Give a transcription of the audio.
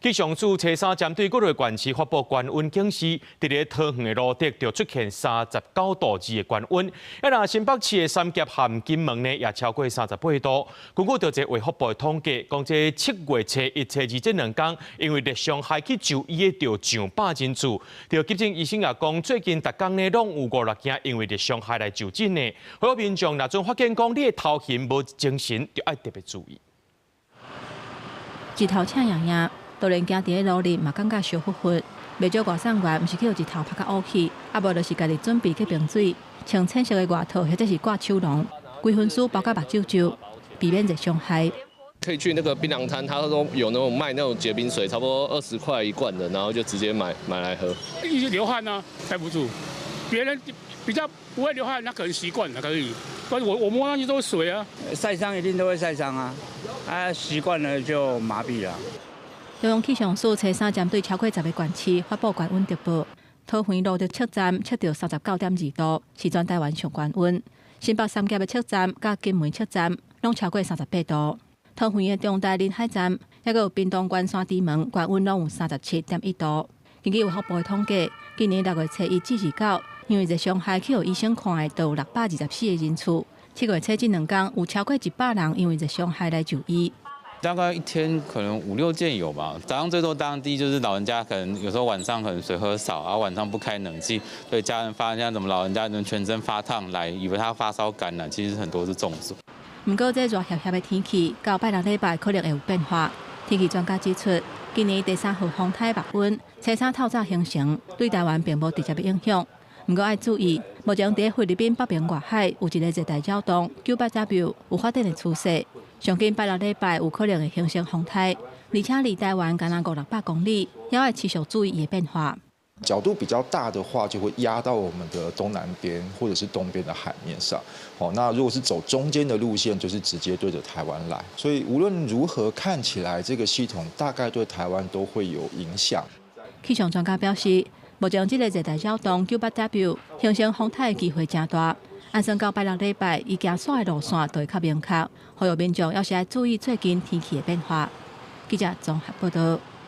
氣象署初三針對幾个縣市發布高溫警示，佇咧桃園的蘆竹就出現39.2度的高溫。啊，若新北市的三峽和金門呢，也超過38度。根據著這衛福部的統計，講這7月初一、初二這兩工，因為熱傷害去就醫的就上百人次。著急診醫生也講，最近逐工呢攏有五六件因為熱傷害來就診的。呼籲民眾若陣發現講你的頭眩無精神，就愛特別注意。日頭赤炎炎，就連行佇咧路裡嘛感覺燒烽烽。袂少外送員毋是去予日頭拍甲烏去，啊無就是家己準備去冰水，穿淺色的外套或者是掛手籠，規身軀包甲目睭睭，避免熱傷害。可以去那個檳榔攤，他都有那種賣那種結冰水，差不多20塊一罐的，然後就直接買買來喝。一直流汗啊，待不住。別人比較不會流汗，那可能習慣了可以。但是我摸上去都是水啊。曬傷一定都會曬傷啊，啊習慣了就麻痹了。中央氣象署初三針對超過10個縣市發布高溫特報，桃園蘆竹測站測到39.2度，是全台灣上懸溫。新北三峽的測站佮金門測站攏超過38度。桃園的中大臨海站，抑閣有屏東縣山豬門，高溫攏有37.1度。根據衛福部的統計，今年6月初一至29，因為熱傷害去予醫生看的，就有624個人次。7月初這兩工有超過100人因為熱傷害來就醫。大概一天可能五六件有吧。早上最多當地就是老人家，可能有時候晚上可能水喝少，然後晚上不開冷氣，對家人發現怎麼老人家能全身發燙來，以為他發燒感染，其實很多是中暑。毋過這熱烚烚的天氣，到拜六禮拜可能會有變化。天氣專家指出，今年第三號風颱白溫，初三透早形成，對台灣並無直接的影響。毋過愛注意，目前佇菲律賓北邊外海有一个熱帶擾動98W 有發展的趨勢，上緊拜六禮拜有可能會形成風颱，而且離台灣干焦五六百公里，也愛持續注意伊的變化。角度比較大的話，就會壓到我們的東南邊或者是東邊的海面上。好，那如果是走中間的路線，就是直接對着台灣來。所以無論如何看起來，這個系統大概對台灣都會有影響。氣象專家表示，目前這个熱帶擾動98W 形成風颱的機會誠大。按算到拜六禮拜，伊行煞的路線就會較明確，呼籲民眾猶是愛注意最近天氣的變化。記者綜合報道。